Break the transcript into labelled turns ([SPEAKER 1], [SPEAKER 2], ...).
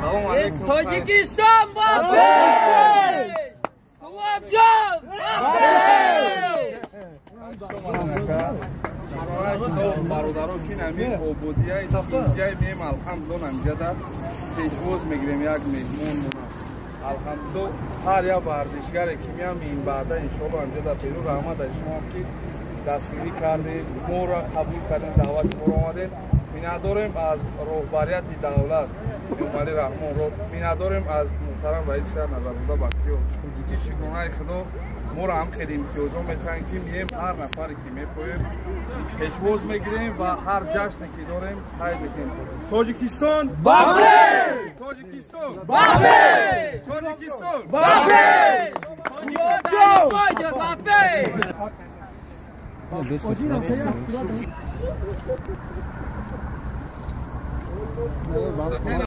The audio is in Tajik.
[SPEAKER 1] Салом алейкум.
[SPEAKER 2] Тоҷикистон ба пеш! Кулобҷон ба пеш!
[SPEAKER 1] Бародаро ки нами ободияи инҷаи мем, алҳамдулло, намиҷада пешвоз мегирем як меҳмон мона. Алҳамдулло, ҳар як варзишгаре ки меам минбаъда, иншоалло, амҷада беру. Раҳмат аз шумоам ки дастгирӣ кардед, моро қабул кардем, даъвати моро омадем. Миннатдорем аз роҳбарияти давлат Эмомалӣ Раҳмонро, миннатдорем аз муҳтарам раиси шаҳр Назарзода Бахтиёр, ки шукронаи худо моро ҳам хеле имтиёзо метаҳанд, ки меем, ҳар нафаре ки мепоем, пешвоз мегирем ва ҳар ҷашне ки дорем, қайд мекунем. Тоҷикистон
[SPEAKER 2] ба пеш!
[SPEAKER 1] Тоҷикистон
[SPEAKER 2] ба пеш!
[SPEAKER 1] Тоҷикистон
[SPEAKER 2] ба пеш! Ба пеш!